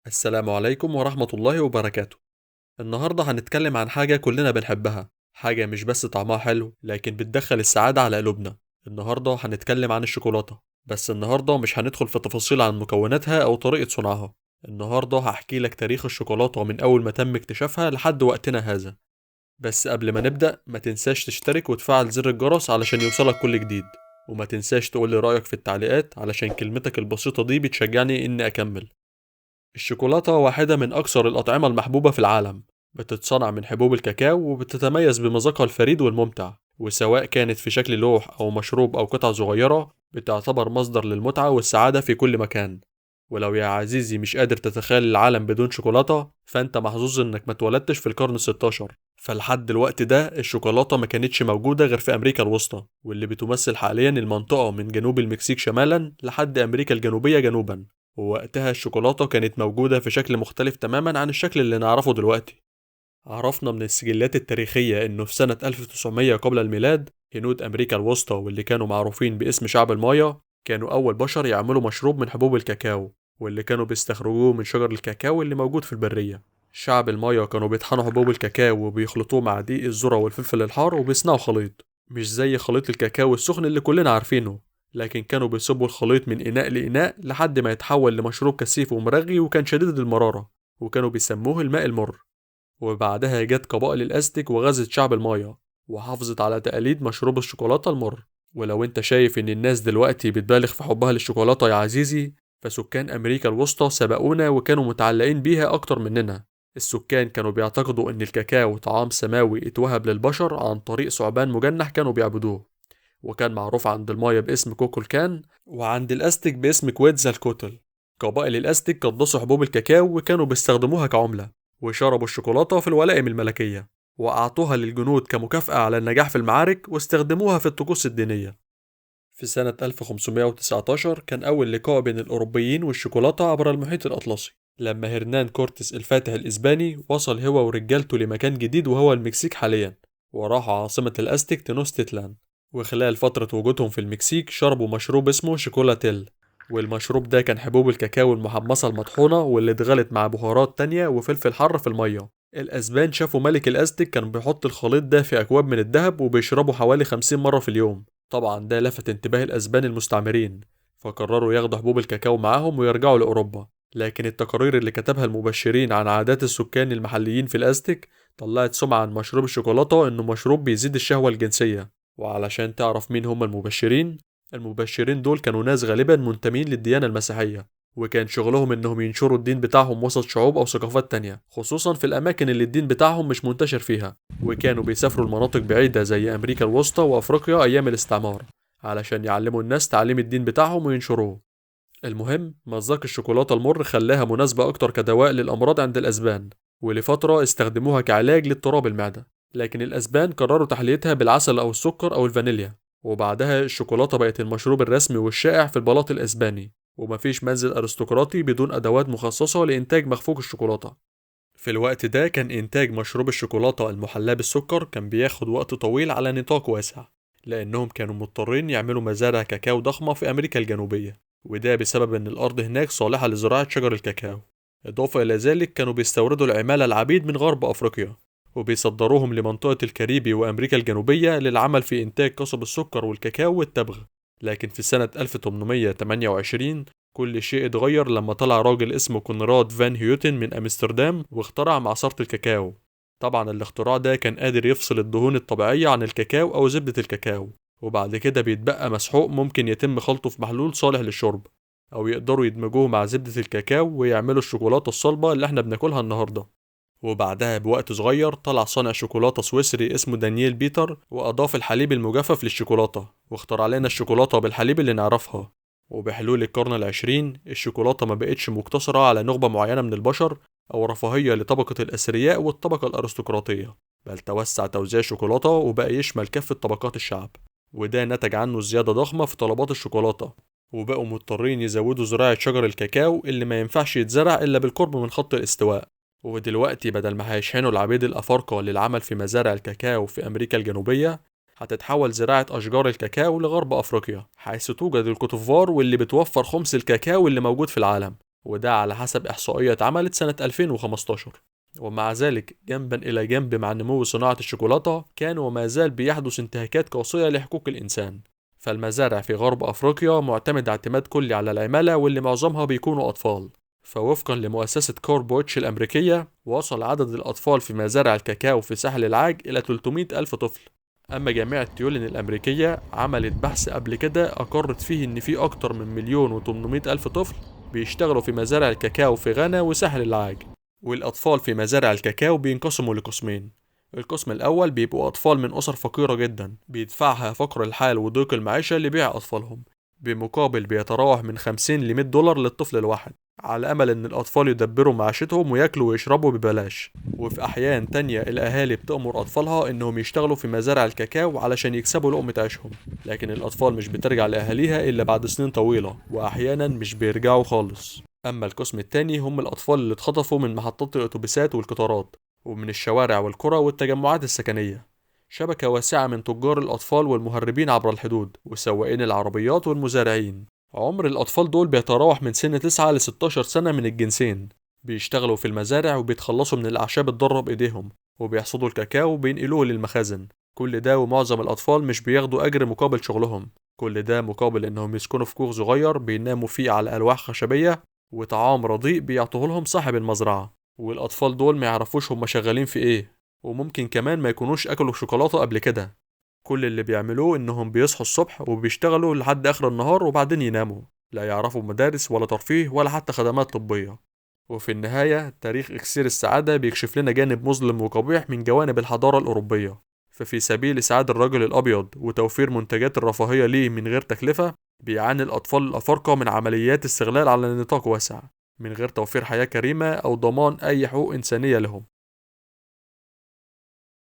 السلام عليكم ورحمة الله وبركاته. النهاردة هنتكلم عن حاجة كلنا بنحبها، حاجة مش بس طعمها حلو لكن بتدخل السعادة على قلوبنا. النهاردة هنتكلم عن الشوكولاتة، بس النهاردة مش هندخل في تفاصيل عن مكوناتها أو طريقة صنعها. النهاردة هحكي لك تاريخ الشوكولاتة من أول ما تم اكتشافها لحد وقتنا هذا. بس قبل ما نبدأ ما تنساش تشترك وتفعل زر الجرس علشان يوصلك كل جديد، وما تنساش تقولي رأيك في التعليقات علشان كلمتك البسيطة دي بتشجعني إني أكمل. الشوكولاتة واحدة من أكثر الأطعمة المحبوبة في العالم، بتتصنع من حبوب الكاكاو وبتتميز بمذاقها الفريد والممتع، وسواء كانت في شكل لوح أو مشروب أو قطع صغيرة بتعتبر مصدر للمتعة والسعادة في كل مكان. ولو يا عزيزي مش قادر تتخيل العالم بدون شوكولاتة فأنت محظوظ إنك ما اتولدتش في القرن 16. فلحد الوقت ده الشوكولاتة ما كانتش موجودة غير في أمريكا الوسطى، واللي بتمثل حاليا المنطقة من جنوب المكسيك شمالا لحد أمريكا الجنوبية جنوبا. ووقتها الشوكولاتة كانت موجودة في شكل مختلف تماما عن الشكل اللي نعرفه دلوقتي. عرفنا من السجلات التاريخية إنه في سنة 1900 قبل الميلاد هنود أمريكا الوسطى واللي كانوا معروفين باسم شعب المايا كانوا أول بشر يعملوا مشروب من حبوب الكاكاو، واللي كانوا بيستخرجوه من شجر الكاكاو اللي موجود في البرية. شعب المايا كانوا بيطحنوا حبوب الكاكاو وبيخلطوه مع دقيق الذرة والفلفل الحار وبيصنعوا خليط مش زي خليط الكاكاو السخن اللي كلنا عارفينه، لكن كانوا بيصبوا الخليط من إناء لإناء لحد ما يتحول لمشروب كثيف ومرغي وكان شديد المرارة، وكانوا بيسموه الماء المر. وبعدها جت قبائل الأزتك وغزت شعب المايا وحافظت على تقاليد مشروب الشوكولاتة المر. ولو انت شايف ان الناس دلوقتي بتبالغ في حبها للشوكولاتة يا عزيزي، فسكان أمريكا الوسطى سبقونا وكانوا متعلقين بيها أكتر مننا. السكان كانوا بيعتقدوا ان الكاكاو طعام سماوي اتوهب للبشر عن طريق ثعبان مجنح كانوا بيعبدوه، وكان معروف عند المايا باسم كوكولكان وعند الأزتك باسم كويتزالكوتل. قبائل الأزتك قدسوا حبوب الكاكاو وكانوا بيستخدموها كعملة، وشربوا الشوكولاتة في الولائم الملكية، وأعطوها للجنود كمكافأة على النجاح في المعارك، واستخدموها في الطقوس الدينية. في سنة 1519 كان أول لقاء بين الأوروبيين والشوكولاتة عبر المحيط الأطلسي، لما هرنان كورتيس الفاتح الإسباني وصل هو ورجالته لمكان جديد وهو المكسيك حاليا، وراحوا عاصمة الأزتك تنوستيتلان. وخلال فترة وجودهم في المكسيك شربوا مشروب اسمه شوكولاتيل، والمشروب ده كان حبوب الكاكاو المحمصة المطحونة واللي اتغلت مع بهارات تانية وفلفل حر في المية. الأسبان شافوا ملك الأزتك كان بيحط الخليط ده في أكواب من الذهب وبيشربوا حوالي 50 مرة في اليوم. طبعا ده لفت انتباه الأسبان المستعمرين، فقرروا ياخدوا حبوب الكاكاو معاهم ويرجعوا لأوروبا. لكن التقارير اللي كتبها المبشرين عن عادات السكان المحليين في الأزتك طلعت سمعة عن مشروب الشوكولاتة إنه مشروب بيزيد الشهوة الجنسية. وعلشان تعرف مين هم المبشرين، المبشرين دول كانوا ناس غالبا منتمين للديانة المسيحية، وكان شغلهم انهم ينشروا الدين بتاعهم وسط شعوب او ثقافات تانية، خصوصا في الاماكن اللي الدين بتاعهم مش منتشر فيها. وكانوا بيسافروا لمناطق بعيدة زي امريكا الوسطى وافريقيا ايام الاستعمار علشان يعلموا الناس تعليم الدين بتاعهم وينشروه. المهم مذاق الشوكولاتة المر خلاها مناسبة اكتر كدواء للامراض عند الاسبان، ولفترة استخدموها كعلاج لاضطراب المعدة، لكن الاسبان قرروا تحليتها بالعسل او السكر او الفانيليا. وبعدها الشوكولاتة بقت المشروب الرسمي والشائع في البلاط الاسباني، ومفيش منزل أرستقراطي بدون أدوات مخصصة لإنتاج مخفوق الشوكولاتة. في الوقت ده كان إنتاج مشروب الشوكولاتة المحلاة بالسكر كان بياخد وقت طويل على نطاق واسع، لأنهم كانوا مضطرين يعملوا مزارع كاكاو ضخمة في أمريكا الجنوبية، وده بسبب إن الأرض هناك صالحة لزراعة شجر الكاكاو. إضافة إلى ذلك كانوا بيستوردوا العمالة العبيد من غرب أفريقيا وبيصدروهم لمنطقة الكاريبي وأمريكا الجنوبية للعمل في إنتاج قصب السكر والكاكاو والتبغ. لكن في سنة 1828 كل شيء اتغير لما طلع راجل اسمه كونراد فان هيوتن من أمستردام واخترع معصرة الكاكاو. طبعا الاختراع ده كان قادر يفصل الدهون الطبيعية عن الكاكاو أو زبدة الكاكاو، وبعد كده بيتبقى مسحوق ممكن يتم خلطه في محلول صالح للشرب، أو يقدروا يدمجوه مع زبدة الكاكاو ويعملوا الشوكولاتة الصلبة اللي احنا بناكلها النهاردة. وبعدها بوقت صغير طلع صانع شوكولاتة سويسري اسمه دانييل بيتر وأضاف الحليب المجفف للشوكولاتة، واخترع لنا الشوكولاتة بالحليب اللي نعرفها. وبحلول القرن العشرين الشوكولاتة ما بقتش مقتصرة على نخبة معينة من البشر أو رفاهية لطبقة الأثرياء والطبقة الأرستقراطية، بل توسع توزيع الشوكولاتة وبقى يشمل كافة طبقات الشعب، وده نتج عنه زيادة ضخمة في طلبات الشوكولاتة. وبقوا مضطرين يزودوا زراعة شجر الكاكاو اللي ما ينفعش يتزرع إلا بالقرب من خط الاستواء. ودلوقتي بدل ما هيشحنوا العبيد الأفارقة للعمل في مزارع الكاكاو في أمريكا الجنوبية، هتتحول زراعة أشجار الكاكاو لغرب أفريقيا، حيث توجد الكوتوفوار واللي بتوفر خمس الكاكاو اللي موجود في العالم، وده على حسب إحصائية اتعملت سنة 2015. ومع ذلك جنبا إلى جنب مع نمو صناعة الشوكولاتة كان وما زال بيحدث انتهاكات قاسية لحقوق الإنسان. فالمزارع في غرب أفريقيا معتمدة اعتماد كلي على العمالة واللي معظمها بيكونوا أطفال. فوفقا لمؤسسة كورب ووتش الأمريكية وصل عدد الأطفال في مزارع الكاكاو في ساحل العاج إلى 300 ألف طفل. أما جامعة تيولين الأمريكية عملت بحث قبل كده أقرت فيه إن في أكتر من 1,800,000 طفل بيشتغلوا في مزارع الكاكاو في غانا وساحل العاج. والأطفال في مزارع الكاكاو بينقسموا لقسمين. القسم الأول بيبقوا أطفال من أسر فقيرة جدا بيدفعها فقر الحال وضيق المعيشة لبيع أطفالهم بمقابل بيتراوح من 50 ل 100 دولار للطفل الواحد، على أمل إن الأطفال يدبروا معيشتهم وياكلوا ويشربوا ببلاش. وفي أحيان تانية الأهالي بتأمر أطفالها إنهم يشتغلوا في مزارع الكاكاو علشان يكسبوا لقمة عيشهم، لكن الأطفال مش بترجع لأهاليها إلا بعد سنين طويلة، وأحيانا مش بيرجعوا خالص. أما القسم التاني هم الأطفال اللي اتخطفوا من محطات الأتوبيسات والقطارات ومن الشوارع والقرى والتجمعات السكنية. شبكة واسعة من تجار الأطفال والمهربين عبر الحدود وسواقين العربيات والمزارعين. عمر الأطفال دول بيتراوح من سن 9 ل 16 سنة من الجنسين. بيشتغلوا في المزارع وبيتخلصوا من الأعشاب الضارة بإيديهم، وبيحصدوا الكاكاو وبينقلوه للمخازن. كل ده ومعظم الأطفال مش بياخدوا أجر مقابل شغلهم. كل ده مقابل إنهم يسكنوا في كوخ صغير بيناموا فيه على ألواح خشبية وطعام رديء بيعطوه لهم صاحب المزرعة. والأطفال دول ما يعرفوش هم شغالين في إيه، وممكن كمان ما يكونوش أكلوا شوكولاتة قبل كده. كل اللي بيعملوه إنهم بيصحوا الصبح وبيشتغلوا لحد آخر النهار وبعدين يناموا، لا يعرفوا مدارس ولا ترفيه ولا حتى خدمات طبية. وفي النهاية تاريخ إكسير السعادة بيكشف لنا جانب مظلم وقبيح من جوانب الحضارة الأوروبية. ففي سبيل إسعاد الرجل الأبيض وتوفير منتجات الرفاهية ليه من غير تكلفة، بيعاني الأطفال الأفارقة من عمليات استغلال على نطاق واسع من غير توفير حياة كريمة أو ضمان أي حقوق إنسانية لهم.